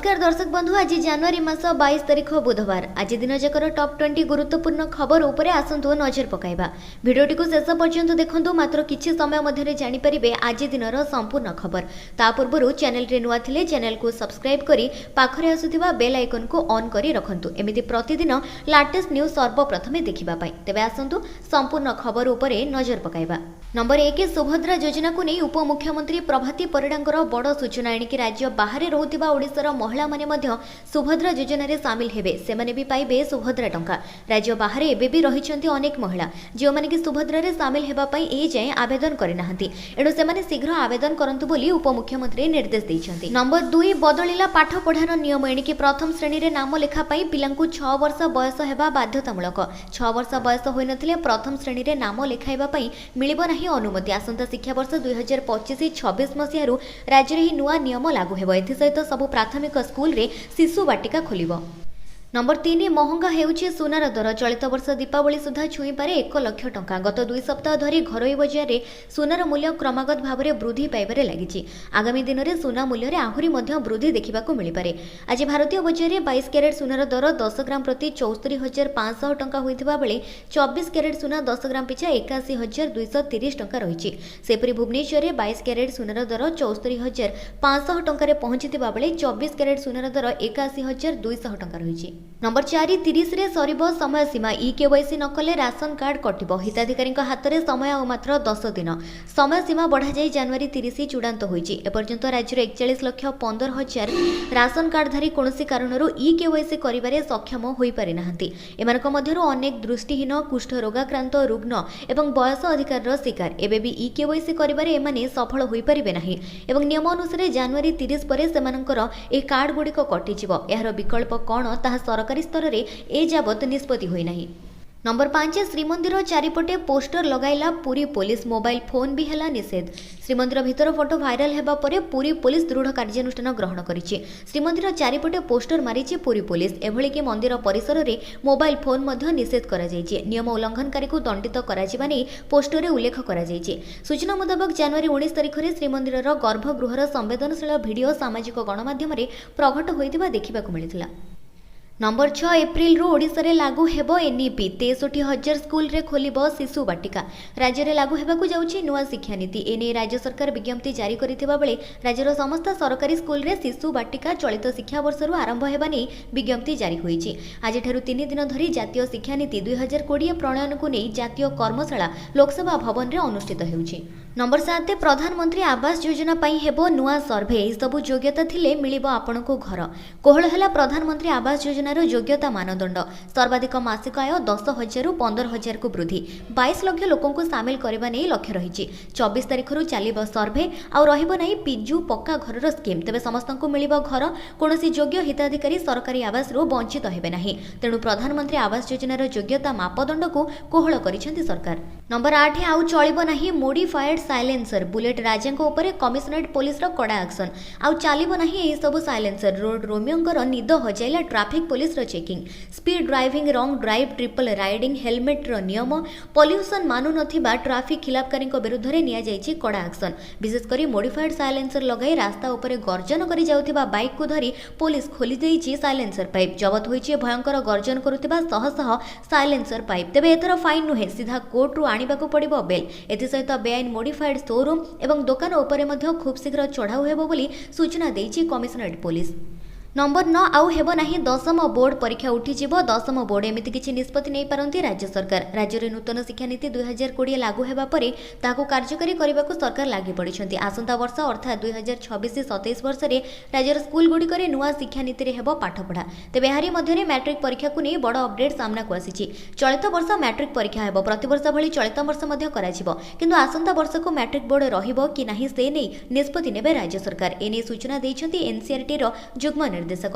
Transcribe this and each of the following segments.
ନମସ୍କାର ଦର୍ଶକ ବନ୍ଧୁ, ଆଜି ଜାନୁଆରୀ ମାସ 22 ତାରିଖ ବୁଧବାର। ଆଜି ଦିନଯାକର ଟପ୍ 20 ଗୁରୁତ୍ୱପୂର୍ଣ୍ଣ ଖବର ଉପରେ ଆସନ୍ତୁ ନଜର ପକାଇବା। ଭିଡ଼ିଓଟିକୁ ଶେଷ ପର୍ଯ୍ୟନ୍ତ ଦେଖନ୍ତୁ, ମାତ୍ର କିଛି ସମୟ ମଧ୍ୟରେ ଜାଣିପାରିବେ ଆଜି ଦିନର ସମ୍ପୂର୍ଣ୍ଣ ଖବର। ତା ପୂର୍ବରୁ ଚ୍ୟାନେଲରେ ନୂଆ ଥିଲେ ଚ୍ୟାନେଲକୁ ସବସ୍କ୍ରାଇବ୍ କରି ପାଖରେ ଆସୁଥିବା ବେଲ୍ ଆଇକନ୍କୁ ଅନ୍ କରି ରଖନ୍ତୁ, ଏମିତି ପ୍ରତିଦିନ ଲାଟେଷ୍ଟ ନ୍ୟୁଜ୍ ସର୍ବପ୍ରଥମେ ଦେଖିବା ପାଇଁ। ତେବେ ଆସନ୍ତୁ ସମ୍ପୂର୍ଣ୍ଣ ଖବର ଉପରେ ନଜର ପକାଇବା। ନମ୍ବର 1, ସୁଭଦ୍ରା ଯୋଜନାକୁ ନେଇ ଉପମୁଖ୍ୟମନ୍ତ୍ରୀ ପ୍ରଭାତୀ ପରିଡ଼ାଙ୍କର ବଡ଼ ସୂଚନା। ଏଣିକି ରାଜ୍ୟ ବାହାରେ ରହୁଥିବା ଓଡ଼ିଶାର ମହିଳାମାନେ ମଧ୍ୟ ସୁଭଦ୍ରା ଯୋଜନାରେ ସାମିଲ ହେବେ, ସେମାନେ ବି ପାଇବେ ସୁଭଦ୍ରା ଟଙ୍କା। ରାଜ୍ୟ ବାହାରେ ଏବେ ବି ରହିଛନ୍ତି ଅନେକ ମହିଳା, ଯେଉଁମାନେ କି ସୁଭଦ୍ରାରେ ସାମିଲ ହେବା ପାଇଁ ଏଯାଏଁ ଆବେଦନ କରିନାହାନ୍ତି। ଏଣୁ ସେମାନେ ଶୀଘ୍ର ଆବେଦନ କରନ୍ତୁ ବୋଲି ଉପମୁଖ୍ୟମନ୍ତ୍ରୀ ନିର୍ଦ୍ଦେଶ ଦେଇଛନ୍ତି। ନମ୍ବର 2, ବଦଳିଲା ପାଠପଢ଼ାର ନିୟମ। ଏଣିକି ପ୍ରଥମ ଶ୍ରେଣୀରେ ନାମ ଲେଖା ପାଇଁ ପିଲାଙ୍କୁ 6 ବର୍ଷ ବୟସ ହେବା ବାଧ୍ୟତାମୂଳକ। 6 ବର୍ଷ ବୟସ ହୋଇନଥିଲେ ପ୍ରଥମ ଶ୍ରେଣୀରେ ନାମ ଲେଖାଇବା ପାଇଁ ମିଳିବ ନାହିଁ ଅନୁମତି। ଆସନ୍ତା ଶିକ୍ଷାବର୍ଷ 2025-26 ମସିହାରୁ ରାଜ୍ୟରେ ଏହି ନୂଆ ନିୟମ ଲାଗୁ ହେବ। ଏଥିସହିତ ସବୁ ପ୍ରାଥମିକ ସ୍କୁଲରେ ଶିଶୁ ବାଟିକା ଖୋଲିବ। ନମ୍ବର 3, ମହଙ୍ଗା ହେଉଛି ସୁନାର ଦର। ଚଳିତ ବର୍ଷ ଦୀପାବଳି ସୁଦ୍ଧା ଛୁଇଁପାରେ 1 ଲକ୍ଷ ଟଙ୍କା। ଗତ 2 ସପ୍ତାହ ଧରି ଘରୋଇ ବଜାରରେ ସୁନାର ମୂଲ୍ୟ କ୍ରମାଗତ ଭାବରେ ବୃଦ୍ଧି ପାଇବାରେ ଲାଗିଛି। ଆଗାମୀ ଦିନରେ ସୁନା ମୂଲ୍ୟରେ ଆହୁରି ମଧ୍ୟ ବୃଦ୍ଧି ଦେଖିବାକୁ ମିଳିପାରେ। ଆଜି ଭାରତୀୟ ବଜାରରେ 22 କ୍ୟାରେଟ୍ ସୁନାର ଦର 10 ଗ୍ରାମ ପ୍ରତି 74,500 ଟଙ୍କା ହୋଇଥିବା ବେଳେ 24 କ୍ୟାରେଟ୍ ସୁନା 10 ଗ୍ରାମ ପିଛା 81,230 ଟଙ୍କା ରହିଛି। ସେହିପରି ଭୁବନେଶ୍ୱରରେ 22 କ୍ୟାରେଟ୍ ସୁନାର ଦର 74,500 ଟଙ୍କାରେ ପହଞ୍ଚିଥିବା ବେଳେ 24 କ୍ୟାରେଟ୍ ସୁନାର ଦର 81,200 ଟଙ୍କା ରହିଛି। ନମ୍ବର 4, 30ରେ ସରିବ ସମୟସୀମା। ଇ କେୱାଇସି ନ କଲେ ରାସନ କାର୍ଡ କଟିବ। ହିତାଧିକାରୀଙ୍କ ହାତରେ ସମୟ ଆଉ ମାତ୍ର 10 ଦିନ। ସମୟସୀମା ବଢ଼ାଯାଇ ଜାନୁଆରୀ 30 ଚୂଡ଼ାନ୍ତ ହୋଇଛି। ଏପର୍ଯ୍ୟନ୍ତ ରାଜ୍ୟର 41,15,000 ରାସନ କାର୍ଡଧାରୀ କୌଣସି କାରଣରୁ ଇ କେୱାଇସି କରିବାରେ ସକ୍ଷମ ହୋଇପାରିନାହାନ୍ତି। ଏମାନଙ୍କ ମଧ୍ୟରୁ ଅନେକ ଦୃଷ୍ଟିହୀନ, କୁଷ୍ଠ ରୋଗାକ୍ରାନ୍ତ, ରୁଗ୍ଣ ଏବଂ ବୟସ ଅଧିକାରର ଶିକାର। ଏବେ ବି ଇ କେୱାଇସି କରିବାରେ ଏମାନେ ସଫଳ ହୋଇପାରିବେ ନାହିଁ ଏବଂ ନିୟମ ଅନୁସାରେ ଜାନୁଆରୀ 30 ପରେ ସେମାନଙ୍କର ଏହି କାର୍ଡଗୁଡ଼ିକ କଟିଯିବ। ଏହାର ବିକଳ୍ପ କ'ଣ ତାହା ସରକାରୀ ସ୍ତରରେ ଏଯାବତ୍ ନିଷ୍ପତ୍ତି ହୋଇନାହିଁ। ନମ୍ବର 5, ଶ୍ରୀମନ୍ଦିର ଚାରିପଟେ ପୋଷ୍ଟର ଲଗାଇଲା ପୁରୀ ପୋଲିସ, ମୋବାଇଲ ଫୋନ୍ ବି ହେଲା ନିଷେଧ। ଶ୍ରୀମନ୍ଦିର ଭିତର ଫଟୋ ଭାଇରାଲ ହେବା ପରେ ପୁରୀ ପୋଲିସ ଦୃଢ଼ କାର୍ଯ୍ୟାନୁଷ୍ଠାନ ଗ୍ରହଣ କରିଛି। ଶ୍ରୀମନ୍ଦିର ଚାରିପଟେ ପୋଷ୍ଟର ମାରିଛି ପୁରୀ ପୋଲିସ। ଏଭଳିକି ମନ୍ଦିର ପରିସରରେ ମୋବାଇଲ ଫୋନ୍ ମଧ୍ୟ ନିଷେଧ କରାଯାଇଛି। ନିୟମ ଉଲ୍ଲଂଘନକାରୀକୁ ଦଣ୍ଡିତ କରାଯିବା ନେଇ ପୋଷ୍ଟରରେ ଉଲ୍ଲେଖ କରାଯାଇଛି। ସୂଚନା ମୁତାବକ, ଜାନୁଆରୀ 19 ତାରିଖରେ ଶ୍ରୀମନ୍ଦିରର ଗର୍ଭଗୃହର ସମ୍ବେଦନଶୀଳ ଭିଡ଼ିଓ ସାମାଜିକ ଗଣମାଧ୍ୟମରେ ପ୍ରଘଟ ହୋଇଥିବା ଦେଖିବାକୁ ମିଳିଥିଲା। ନମ୍ବର 6, ଏପ୍ରିଲରୁ ଓଡ଼ିଶାରେ ଲାଗୁ ହେବ ଏନ୍ଇପି। 63,000 ସ୍କୁଲରେ ଖୋଲିବ ଶିଶୁ ବାଟିକା। ରାଜ୍ୟରେ ଲାଗୁ ହେବାକୁ ଯାଉଛି ନୂଆ ଶିକ୍ଷାନୀତି। ଏନେଇ ରାଜ୍ୟ ସରକାର ବିଜ୍ଞପ୍ତି ଜାରି କରିଥିବା ବେଳେ ରାଜ୍ୟର ସମସ୍ତ ସରକାରୀ ସ୍କୁଲରେ ଶିଶୁ ବାଟିକା ଚଳିତ ଶିକ୍ଷାବର୍ଷରୁ ଆରମ୍ଭ ହେବା ନେଇ ବିଜ୍ଞପ୍ତି ଜାରି ହୋଇଛି। ଆଜିଠାରୁ 3 ଦିନ ଧରି ଜାତୀୟ ଶିକ୍ଷାନୀତି 2020 ପ୍ରଣୟନକୁ ନେଇ ଜାତୀୟ କର୍ମଶାଳା ଲୋକସଭା ଭବନରେ ଅନୁଷ୍ଠିତ ହେଉଛି। ନମ୍ବର 7, ପ୍ରଧାନମନ୍ତ୍ରୀ ଆବାସ ଯୋଜନା ପାଇଁ ହେବ ନୂଆ ସର୍ଭେ। ଏହିସବୁ ଯୋଗ୍ୟତା ଥିଲେ ମିଳିବ ଆପଣଙ୍କୁ ଘର। କୋହଳ ହେଲା ପ୍ରଧାନମନ୍ତ୍ରୀ ଆବାସ ଯୋଜନାର ଯୋଗ୍ୟତା ମାନଦଣ୍ଡ। ସର୍ବାଧିକ ମାସିକ ଆୟ 10,000ରୁ 15,000କୁ ବୃଦ୍ଧି। 22 ଲକ୍ଷ ଲୋକଙ୍କୁ ସାମିଲ କରିବା ନେଇ ଲକ୍ଷ୍ୟ ରହିଛି। 24 ତାରିଖରୁ ଚାଲିବ ସର୍ଭେ। ଆଉ ରହିବ ନାହିଁ ପିଜୁ ପକ୍କା ଘରର ସ୍କିମ୍। ତେବେ ସମସ୍ତଙ୍କୁ ମିଳିବ ଘର। କୌଣସି ଯୋଗ୍ୟ ହିତାଧିକାରୀ ସରକାରୀ ଆବାସରୁ ବଞ୍ଚିତ ହେବେ ନାହିଁ। ତେଣୁ ପ୍ରଧାନମନ୍ତ୍ରୀ ଆବାସ ଯୋଜନାର ଯୋଗ୍ୟତା ମାପଦଣ୍ଡକୁ କୋହଳ କରିଛନ୍ତି ସରକାର। ନମ୍ବର 8, ଆଉ ଚଳିବ ନାହିଁ ମୋଡିଫାଏଡ୍ ସାଇଲେନ୍ସର। ବୁଲେଟ୍ ରାଜାଙ୍କ ଉପରେ କମିଶନରେଟ୍ ପୋଲିସର କଡ଼ା ଆକ୍ସନ। ଆଉ ଚାଲିବ ନାହିଁ ଏହିସବୁ ସାଇଲେନ୍ସର। ରୋଡ୍ ରୋମିଓଙ୍କର ନିଦ ହଜାଇଲା ଟ୍ରାଫିକ୍ ପୋଲିସର checking. Speed driving, wrong drive, triple riding, ହେଲମେଟ୍ର ନିୟମ, ପଲ୍ୟୁସନ୍ ମାନୁନଥିବା ଟ୍ରାଫିକ୍ ଖିଲାପକାରୀଙ୍କ ବିରୁଦ୍ଧରେ ନିଆଯାଇଛି କଡ଼ା ଆକ୍ସନ। ବିଶେଷ କରି ମୋଡିଫାଏଡ୍ ସାଇଲେନ୍ସର ଲଗାଇ ରାସ୍ତା ଉପରେ ଗର୍ଜନ କରି ଯାଉଥିବା ବାଇକ୍କୁ ଧରି ପୋଲିସ ଖୋଲି ଦେଇଛି ସାଇଲେନ୍ସର ପାଇପ୍। ଜବତ ହୋଇଛି ଭୟଙ୍କର ଗର୍ଜନ କରୁଥିବା ଶହ ଶହ ସାଇଲେନ୍ସର ପାଇପ୍। ତେବେ ଏଥର ଫାଇନ୍ ନୁହେଁ, ସିଧା କୋର୍ଟରୁ ଆଣିବାକୁ ପଡ଼ିବ ବେଲ୍। ଏଥିସହିତ ବେଆଇନ ମୋଡିଫାଏଡ୍ ଶୋରୁମ୍ ଏବଂ ଦୋକାନ ଉପରେ ମଧ୍ୟ ଖୁବ୍ ଶୀଘ୍ର ଚଢ଼ାଉ ହେବ ବୋଲି ସୂଚନା ଦେଇଛି କମିଶନରେଟ୍ ପୋଲିସ। ନମ୍ବର 9, ଆଉ ହେବ ନାହିଁ ଦଶମ ବୋର୍ଡ ପରୀକ୍ଷା। ଉଠିଯିବ ଦଶମ ବୋର୍ଡ। ଏମିତି କିଛି ନିଷ୍ପତ୍ତି ନେଇପାରନ୍ତି ରାଜ୍ୟ ସରକାର। ରାଜ୍ୟରେ ନୂତନ ଶିକ୍ଷାନୀତି 2020 ଲାଗୁ ହେବା ପରେ ତାହାକୁ କାର୍ଯ୍ୟକାରୀ କରିବାକୁ ସରକାର ଲାଗି ପଡ଼ିଛନ୍ତି। ଆସନ୍ତା ବର୍ଷ ଅର୍ଥାତ୍ 2026-27 ବର୍ଷରେ ରାଜ୍ୟର ସ୍କୁଲଗୁଡ଼ିକରେ ନୂଆ ଶିକ୍ଷାନୀତିରେ ହେବ ପାଠପଢ଼ା। ତେବେ ଏହାରି ମଧ୍ୟରେ ମ୍ୟାଟ୍ରିକ୍ ପରୀକ୍ଷାକୁ ନେଇ ବଡ଼ ଅପଡେଟ୍ ସାମ୍ନାକୁ ଆସିଛି। ଚଳିତ ବର୍ଷ ମ୍ୟାଟ୍ରିକ୍ ପରୀକ୍ଷା ହେବ। ପ୍ରତିବର୍ଷ ଭଳି ଚଳିତ ବର୍ଷ ମଧ୍ୟ କରାଯିବ। କିନ୍ତୁ ଆସନ୍ତା ବର୍ଷକୁ ମ୍ୟାଟ୍ରିକ୍ ବୋର୍ଡ ରହିବ କି ନାହିଁ, ସେ ନେଇ ନିଷ୍ପତ୍ତି ନେବେ ରାଜ୍ୟ ସରକାର। ଏନେଇ ସୂଚନା ଦେଇଛନ୍ତି ଏନ୍ସିଆରଟିର ଯୁଗ୍ମ ନିର୍ଦ୍ଦେଶକ।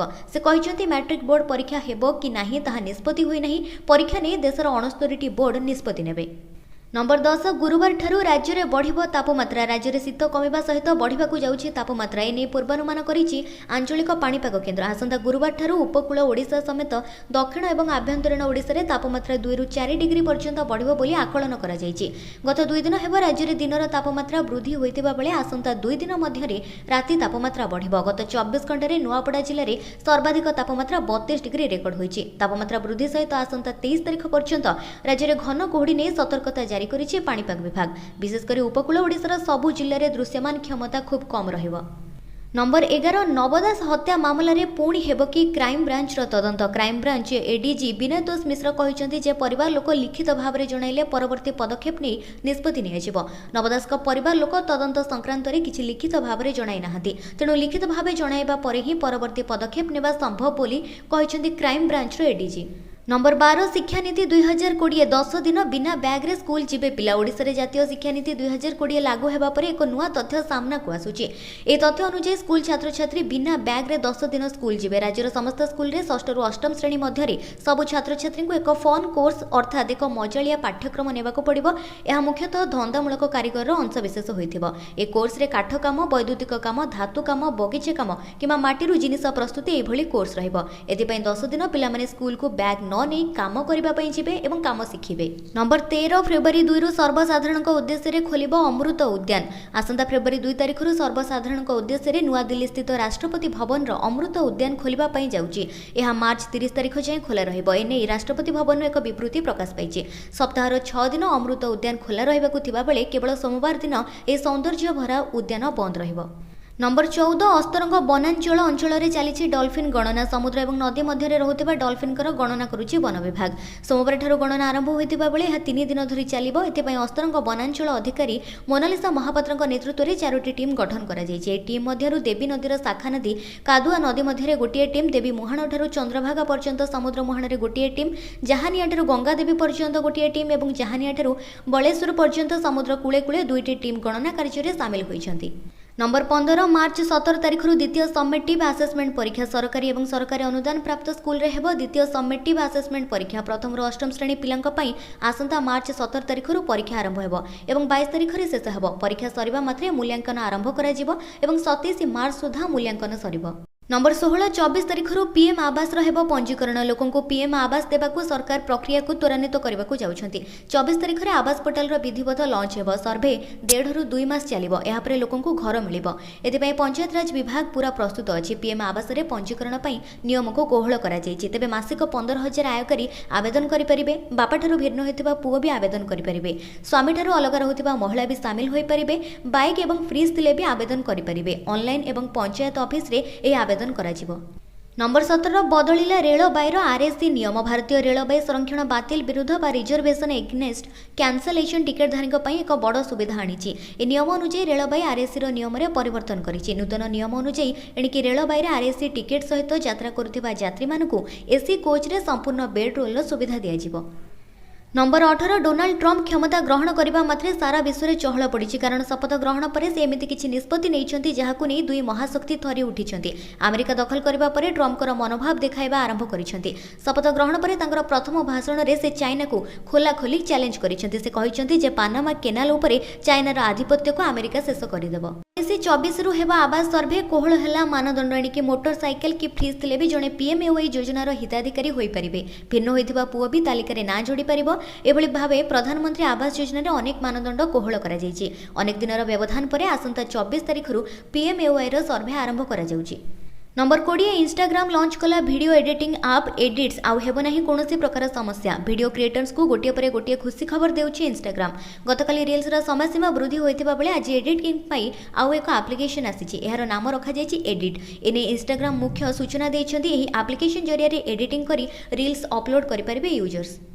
ସେ କହିଛନ୍ତି, ମ୍ୟାଟ୍ରିକ୍ ବୋର୍ଡ ପରୀକ୍ଷା ହେବ କି ନାହିଁ ତାହା ନିଷ୍ପତ୍ତି ହୋଇନାହିଁ। ପରୀକ୍ଷା ନେଇ ଦେଶର 69ଟି ବୋର୍ଡ ନିଷ୍ପତ୍ତି ନେବେ। ନମ୍ବର 10, ଗୁରୁବାରଠାରୁ ରାଜ୍ୟରେ ବଢ଼ିବ ତାପମାତ୍ରା। ରାଜ୍ୟରେ ଶୀତ କମିବା ସହିତ ବଢ଼ିବାକୁ ଯାଉଛି ତାପମାତ୍ରା। ଏନେଇ ପୂର୍ବାନୁମାନ କରିଛି ଆଞ୍ଚଳିକ ପାଣିପାଗ କେନ୍ଦ୍ର। ଆସନ୍ତା ଗୁରୁବାରଠାରୁ ଉପକୂଳ ଓଡ଼ିଶା ସମେତ ଦକ୍ଷିଣ ଏବଂ ଆଭ୍ୟନ୍ତରୀଣ ଓଡ଼ିଶାରେ ତାପମାତ୍ରା 2ରୁ 4 ଡିଗ୍ରୀ ପର୍ଯ୍ୟନ୍ତ ବଢ଼ିବ ବୋଲି ଆକଳନ କରାଯାଇଛି। ଗତ 2 ଦିନ ହେବ ରାଜ୍ୟରେ ଦିନର ତାପମାତ୍ରା ବୃଦ୍ଧି ହୋଇଥିବା ବେଳେ ଆସନ୍ତା 2 ଦିନ ମଧ୍ୟରେ ରାତି ତାପମାତ୍ରା ବଢ଼ିବ। ଗତ 24 ଘଣ୍ଟାରେ ନୂଆପଡ଼ା ଜିଲ୍ଲାରେ ସର୍ବାଧିକ ତାପମାତ୍ରା 32 ଡିଗ୍ରୀ ରେକର୍ଡ ହୋଇଛି। ତାପମାତ୍ରା ବୃଦ୍ଧି ସହିତ ଆସନ୍ତା 23 ତାରିଖ ପର୍ଯ୍ୟନ୍ତ ରାଜ୍ୟରେ ଘନ କୁହୁଡ଼ି ନେଇ ସତର୍କତା ଜାରି କରିଛି ପାଣିପାଗ ବିଭାଗ। ବିଶେଷ କରି ଉପକୂଳ ଓଡ଼ିଶାର ସବୁ ଜିଲ୍ଲାରେ ଦୃଶ୍ୟମାନ କ୍ଷମତା ଖୁବ୍ କମ୍ ରହିବ। ନମ୍ବର 11, ନବ ଦାସ ହତ୍ୟା ମାମଲାରେ ପୁଣି ହେବ କି କ୍ରାଇମବ୍ରାଞ୍ଚର ତଦନ୍ତ? କ୍ରାଇମବ୍ରାଞ୍ଚ ଏଡିଜି ବିନୟତୋଷ ମିଶ୍ର କହିଛନ୍ତି ଯେ ପରିବାର ଲୋକ ଲିଖିତ ଭାବରେ ଜଣାଇଲେ ପରବର୍ତ୍ତୀ ପଦକ୍ଷେପ ନେଇ ନିଷ୍ପତ୍ତି ନିଆଯିବ। ନବ ଦାସଙ୍କ ପରିବାର ଲୋକ ତଦନ୍ତ ସଂକ୍ରାନ୍ତରେ କିଛି ଲିଖିତ ଭାବରେ ଜଣାଇ ନାହାନ୍ତି। ତେଣୁ ଲିଖିତ ଭାବେ ଜଣାଇବା ପରେ ହିଁ ପରବର୍ତ୍ତୀ ପଦକ୍ଷେପ ନେବା ସମ୍ଭବ ବୋଲି କହିଛନ୍ତି କ୍ରାଇମବ୍ରାଞ୍ଚର ଏଡିଜି। ନମ୍ବର 12, ଶିକ୍ଷାନୀତି 2020, 10 ଦିନ ବିନା ବ୍ୟାଗ୍ରେ ସ୍କୁଲ ଯିବେ ପିଲା। ଓଡ଼ିଶାରେ ଜାତୀୟ ଶିକ୍ଷାନୀତି 2020 ଲାଗୁ ହେବା ପରେ ଏକ ନୂଆ ତଥ୍ୟ ସାମ୍ନାକୁ ଆସୁଛି। ଏହି ତଥ୍ୟ ଅନୁଯାୟୀ ସ୍କୁଲ ଛାତ୍ରଛାତ୍ରୀ ବିନା ବ୍ୟାଗ୍ରେ 10 ଦିନ ସ୍କୁଲ ଯିବେ। ରାଜ୍ୟର ସମସ୍ତ ସ୍କୁଲରେ ଷଷ୍ଠରୁ ଅଷ୍ଟମ ଶ୍ରେଣୀ ମଧ୍ୟରେ ସବୁ ଛାତ୍ରଛାତ୍ରୀଙ୍କୁ ଏକ ଫନ୍ କୋର୍ସ, ଅର୍ଥାତ୍ ଏକ ମଜାଳିଆ ପାଠ୍ୟକ୍ରମ ନେବାକୁ ପଡ଼ିବ। ଏହା ମୁଖ୍ୟତଃ ଧନ୍ଦାମୂଳକ କାରିଗରର ଅଂଶବିଶେଷ ହୋଇଥିବ। ଏ କୋର୍ସରେ କାଠ କାମ, ବୈଦ୍ୟୁତିକ କାମ, ଧାତୁ କାମ, ବଗିଚା କାମ କିମ୍ବା ମାଟିରୁ ଜିନିଷ ପ୍ରସ୍ତୁତି ଏଭଳି କୋର୍ସ ରହିବ। ଏଥିପାଇଁ 10 ଦିନ ପିଲାମାନେ ସ୍କୁଲକୁ ବ୍ୟାଗ୍ ନ ନେଇ କାମ କରିବା ପାଇଁ ଯିବେ ଏବଂ କାମ ଶିଖିବେ। ନମ୍ବର 13, ଫେବୃଆରୀ 2ରୁ ସର୍ବସାଧାରଣଙ୍କ ଉଦ୍ଦେଶ୍ୟରେ ଖୋଲିବ ଅମୃତ ଉଦ୍ୟାନ। ଆସନ୍ତା ଫେବୃଆରୀ 2 ତାରିଖରୁ ସର୍ବସାଧାରଣଙ୍କ ଉଦ୍ଦେଶ୍ୟରେ ନୂଆଦିଲ୍ଲୀ ସ୍ଥିତ ରାଷ୍ଟ୍ରପତି ଭବନର ଅମୃତ ଉଦ୍ୟାନ ଖୋଲିବା ପାଇଁ ଯାଉଛି। ଏହା ମାର୍ଚ୍ଚ 30 ତାରିଖ ଯାଏଁ ଖୋଲା ରହିବ। ଏନେଇ ରାଷ୍ଟ୍ରପତି ଭବନରୁ ଏକ ବିବୃତ୍ତି ପ୍ରକାଶ ପାଇଛି। ସପ୍ତାହର 6 ଦିନ ଅମୃତ ଉଦ୍ୟାନ ଖୋଲା ରହିବାକୁ ଥିବାବେଳେ କେବଳ ସୋମବାର ଦିନ ଏହି ସୌନ୍ଦର୍ଯ୍ୟ ଭରା ଉଦ୍ୟାନ ବନ୍ଦ ରହିବ। ନମ୍ବର 14, ଅସ୍ତରଙ୍ଗ ବନାଞ୍ଚଳ ଅଞ୍ଚଳରେ ଚାଲିଛି ଡଲଫିନ୍ ଗଣନା। ସମୁଦ୍ର ଏବଂ ନଦୀ ମଧ୍ୟରେ ରହୁଥିବା ଡଲଫିନ୍ଙ୍କର ଗଣନା କରୁଛି ବନ ବିଭାଗ। ସୋମବାରଠାରୁ ଗଣନା ଆରମ୍ଭ ହୋଇଥିବା ବେଳେ ଏହା 3 ଦିନ ଧରି ଚାଲିବ। ଏଥିପାଇଁ ଅସ୍ତରଙ୍ଗ ବନାଞ୍ଚଳ ଅଧିକାରୀ ମୋନାଲିସା ମହାପାତ୍ରଙ୍କ ନେତୃତ୍ୱରେ 4ଟି ଟିମ୍ ଗଠନ କରାଯାଇଛି। ଏହି ଟିମ୍ ମଧ୍ୟରୁ ଦେବୀ ନଦୀର ଶାଖା ନଦୀ କାଦୁଆ ନଦୀ ମଧ୍ୟରେ ଗୋଟିଏ ଟିମ୍, ଦେବୀ ମୁହାଣଠାରୁ ଚନ୍ଦ୍ରଭାଗା ପର୍ଯ୍ୟନ୍ତ ସମୁଦ୍ର ମୁହାଣରେ ଗୋଟିଏ ଟିମ୍, ଜାହାନିଆଠାରୁ ଗଙ୍ଗାଦେବୀ ପର୍ଯ୍ୟନ୍ତ ଗୋଟିଏ ଟିମ୍ ଏବଂ ଜାହାନିଆଠାରୁ ବଳେଶ୍ୱର ପର୍ଯ୍ୟନ୍ତ ସମୁଦ୍ର କୂଳେ କୂଳେ 2ଟି ଟିମ୍ ଗଣନା କାର୍ଯ୍ୟରେ ସାମିଲ ହୋଇଛନ୍ତି। ନମ୍ବର 15, ମାର୍ଚ୍ଚ 17 ତାରିଖରୁ ଦ୍ୱିତୀୟ ସମେଟିଭ୍ ଆସେସମେଣ୍ଟ ପରୀକ୍ଷା। ସରକାରୀ ଏବଂ ସରକାରୀ ଅନୁଦାନ ପ୍ରାପ୍ତ ସ୍କୁଲରେ ହେବ ଦ୍ୱିତୀୟ ସମେଟିଭ୍ ଆସେସମେଣ୍ଟ ପରୀକ୍ଷା। ପ୍ରଥମରୁ ଅଷ୍ଟମ ଶ୍ରେଣୀ ପିଲାଙ୍କ ପାଇଁ ଆସନ୍ତା ମାର୍ଚ୍ଚ 17 ତାରିଖରୁ ପରୀକ୍ଷା ଆରମ୍ଭ ହେବ ଏବଂ 22 ତାରିଖରେ ଶେଷ ହେବ। ପରୀକ୍ଷା ସରିବା ମାତ୍ରେ ମୂଲ୍ୟାଙ୍କନ ଆରମ୍ଭ କରାଯିବ ଏବଂ 27 ମାର୍ଚ୍ଚ ସୁଦ୍ଧା ମୂଲ୍ୟାଙ୍କନ ସରିବ। ନମ୍ବର 16, 24 ତାରିଖରୁ ପିଏମ୍ ଆବାସର ହେବ ପଞ୍ଜୀକରଣ। ଲୋକଙ୍କୁ ପିଏମ୍ ଆବାସ ଦେବାକୁ ସରକାର ପ୍ରକ୍ରିୟାକୁ ତ୍ୱରାନ୍ୱିତ କରିବାକୁ ଯାଉଛନ୍ତି। 24 ତାରିଖରେ ଆବାସ ପୋର୍ଟାଲର ବିଧିବଦ୍ଧ ଲଞ୍ଚ ହେବ। ସର୍ଭେ 1.5ରୁ 2 ମାସ ଚାଲିବ। ଏହାପରେ ଲୋକଙ୍କୁ ଘର ମିଳିବ। ଏଥିପାଇଁ ପଞ୍ଚାୟତରାଜ ବିଭାଗ ପୁରା ପ୍ରସ୍ତୁତ ଅଛି। ପିଏମ୍ ଆବାସରେ ପଞ୍ଜୀକରଣ ପାଇଁ ନିୟମକୁ କୋହଳ କରାଯାଇଛି। ତେବେ ମାସିକ 15,000 ଆୟକାରୀ ଆବେଦନ କରିପାରିବେ। ବାପାଠାରୁ ଭିନ୍ନ ହୋଇଥିବା ପୁଅ ବି ଆବେଦନ କରିପାରିବେ। ସ୍ୱାମୀଠାରୁ ଅଲଗା ରହୁଥିବା ମହିଳା ବି ସାମିଲ ହୋଇପାରିବେ। ବାଇକ୍ ଏବଂ ଫ୍ରିଜ୍ ଥିଲେ ବି ଆବେଦନ କରିପାରିବେ। ଅନଲାଇନ୍ ଏବଂ ପଞ୍ଚାୟତ ଅଫିସରେ ଏହି ଆବେଦନ କରାଯିବ। ନମ୍ବର 17, ବଦଳିଲା ରେଳବାଇର ଆର୍ଏସି ନିୟମ। ଭାରତୀୟ ରେଳବାଇ ସଂରକ୍ଷଣ ବାତିଲ ବିରୁଦ୍ଧ ବା ରିଜର୍ଭେସନ ଏଗନେଷ୍ଟ କ୍ୟାନସଲେସନ ଟିକେଟଧାରୀଙ୍କ ପାଇଁ ଏକ ବଡ଼ ସୁବିଧା ଆଣିଛି। ଏ ନିୟମ ଅନୁଯାୟୀ ରେଳବାଇ ଆର୍ଏସିର ନିୟମରେ ପରିବର୍ତ୍ତନ କରିଛି। ନୂତନ ନିୟମ ଅନୁଯାୟୀ ଏଣିକି ରେଳବାଇରେ ଆର୍ଏସି ଟିକେଟ ସହିତ ଯାତ୍ରା କରୁଥିବା ଯାତ୍ରୀମାନଙ୍କୁ ଏସି କୋଚ୍ରେ ସମ୍ପୂର୍ଣ୍ଣ ବେଡ୍ ରୋଲ୍ର ସୁବିଧା ଦିଆଯିବ। ନମ୍ବର 18, ଡୋନାଲ୍ଡ ଟ୍ରମ୍ପ କ୍ଷମତା ଗ୍ରହଣ କରିବା ମାତ୍ରେ ସାରା ବିଶ୍ୱରେ ଚହଳ ପଡ଼ିଛି। କାରଣ ଶପଥ ଗ୍ରହଣ ପରେ ସେ ଏମିତି କିଛି ନିଷ୍ପତ୍ତି ନେଇଛନ୍ତି ଯାହାକୁ ନେଇ ଦୁଇ ମହାଶକ୍ତି ଥରି ଉଠିଛନ୍ତି। ଆମେରିକା ଦଖଲ କରିବା ପରେ ଟ୍ରମ୍ପଙ୍କର ମନୋଭାବ ଦେଖାଇବା ଆରମ୍ଭ କରିଛନ୍ତି। ଶପଥ ଗ୍ରହଣ ପରେ ତାଙ୍କର ପ୍ରଥମ ଭାଷଣରେ ସେ ଚାଇନାକୁ ଖୋଲାଖୋଲି ଚ୍ୟାଲେଞ୍ଜ କରିଛନ୍ତି। ସେ କହିଛନ୍ତି ଯେ ପାନାମା କେନାଲ ଉପରେ ଚାଇନାର ଆଧିପତ୍ୟକୁ ଆମେରିକା ଶେଷ କରିଦେବ। 2024ରୁ ହେବ ଆବାସ ସର୍ଭେ, କୋହଳ ହେଲା ମାନଦଣ୍ଡ। ଏଣିକି ମୋଟର ସାଇକେଲ କି ଫ୍ରିଜ୍ ଥିଲେ ବି ଜଣେ ପିଏମ୍ଏୱାଇ ଯୋଜନାର ହିତାଧିକାରୀ ହୋଇପାରିବେ। ଭିନ୍ନ ହୋଇଥିବା ପୁଅ ବି ତାଲିକାରେ ନାଁ ଯୋଡ଼ିପାରିବ। ଏଭଳି ଭାବେ ପ୍ରଧାନମନ୍ତ୍ରୀ ଆବାସ ଯୋଜନାରେ ଅନେକ ମାନଦଣ୍ଡ କୋହଳ କରାଯାଇଛି। ଅନେକ ଦିନର ବ୍ୟବଧାନ ପରେ ଆସନ୍ତା 24 ତାରିଖରୁ ପିଏମ୍ଏୱାଇର ସର୍ଭେ ଆରମ୍ଭ କରାଯାଉଛି। ନମ୍ବର 20, ଇନଷ୍ଟାଗ୍ରାମ ଲଞ୍ଚ କଲା ଭିଡ଼ିଓ ଏଡିଟିଂ ଆପ୍ ଏଡିଟ୍ସ। ଆଉ ହେବ ନାହିଁ କୌଣସି ପ୍ରକାର ସମସ୍ୟା। ଭିଡ଼ିଓ କ୍ରିଏଟର୍ସଙ୍କୁ ଗୋଟିଏ ପରେ ଗୋଟିଏ ଖୁସି ଖବର ଦେଉଛି ଇନଷ୍ଟାଗ୍ରାମ। ଗତକାଲି ରିଲ୍ସର ସମୟସୀମା ବୃଦ୍ଧି ହୋଇଥିବା ବେଳେ ଆଜି ଏଡିଟିଂ ପାଇଁ ଆଉ ଏକ ଆପ୍ଲିକେସନ୍ ଆସିଛି। ଏହାର ନାମ ରଖାଯାଇଛି ଏଡିଟ୍। ଏନେଇ ଇନଷ୍ଟାଗ୍ରାମ ମୁଖ୍ୟ ସୂଚନା ଦେଇଛନ୍ତି। ଏହି ଆପ୍ଲିକେସନ୍ ଜରିଆରେ ଏଡିଟିଂ କରି ରିଲ୍ସ ଅପଲୋଡ୍ କରିପାରିବେ ୟୁଜର୍ସ।